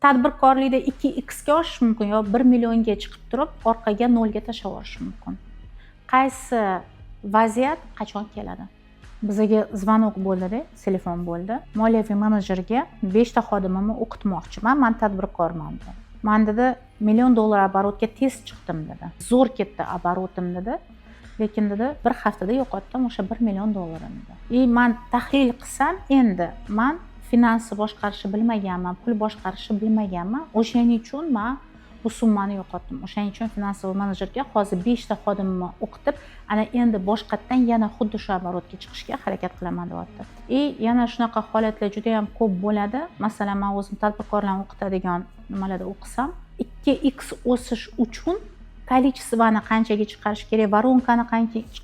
Tadbirkorlikda 2 x ga oshish mumkin yo 1 millionga chiqib turib, orqaga nolga tashlab yuborish mumkin. Qaysi vaziyat qachon keladi? Bizaga звонок bo'ldida, telefon bo'ldi. Moliyaviy menejerga beshta xodimimni o'qitmoqchiman, man tadbirkorman dedi. Man, dedi, million dollar оборот ga tez chiqdim, dedi, zo'r ketdi оборот im, dedi, lekin, dedi, bir haftada yo'qotdim o'sha 1 million dollarimni, dedi. И man tahlil qilsam, endi man finansni boshqarishni bilmaganman, pul boshqarishni bilmaganman, o'shaning uchun man bu summani yo'qotdim. O'shaning uchun финансовый menejerga hozir beshta xodimimni o'qitib, ana endi boshqatdan yana xuddi shu оборот ga chiqishga harakat qilaman, deyapti. И yana shunaqa holatlar juda yam ko'p bo'ladi. Masalan, man o'zim tadbirkorlarni o'qitadigan nimalarda o'qisam, 2 x o'sish uchun количество ni qanchaga chiqarish kerak, воронка ni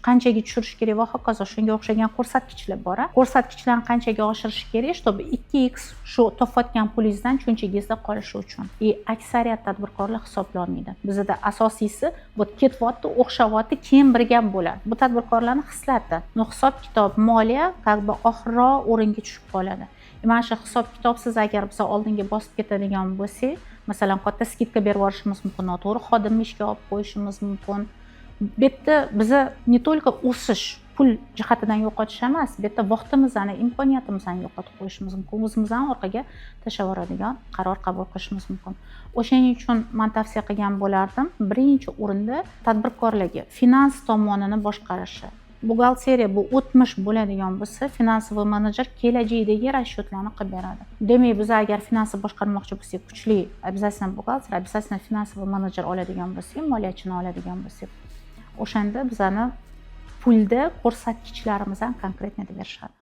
qanchaga tushirish kerak va hokazo, shunga o'xshagan ko'rsatkichlar bor. Ko'rsatkichlarni qanchaga oshirish kerak, чтобы 2 x shu topayotgan pulingizdan cho'ntagingizda qolishi uchun. И aksariyat tadbirkorlar hisoblolmaydi. Bizada asosiysi вот ketyapti, o'xshayapti, keyin bir gap bo'ladi. Bu tadbirkorlarni xislati, но hisob kitob, moliya как бы oxirroq o'ringa tushib qoladi. Mana shu hisob kitobsiz agar biz oldinga bosib ketadigan bo'lsak, masalan, katta скидка berib yuborishimiz mumkin, noto'g'ri xodimni ishga olib qo'yishimiz mumkin. Bu yerda biza не только o'sish pul jihatidan yo'qotish emas, bu yerda vaqtimizni, imkoniyatimizni yo'qotib qo'yishimiz mumkin, o'zimizni orqaga tashlab yuboradigan qaror qabul qilishimiz mumkin. O'shaning uchun man tavsiya qilgan bo'lardim, birinchi o'rinda tadbirkorlarga finans tomonini boshqarishi. Buxgalteriya bu o'tmish bo'ladigan bo'lsa, финансовый menejer kelajakdagi расчет larni qilib beradi. Demak, biz agar finansni boshqarmoqchi bo'lsak kuchli, обязательно buxgalter, обязательно финансовый menejer oladigan bo'lsak, moliyachini oladigan bo'lsak, o'shanda bizani pulda ko'rsatkichlarimiz ham конкретно berishadi.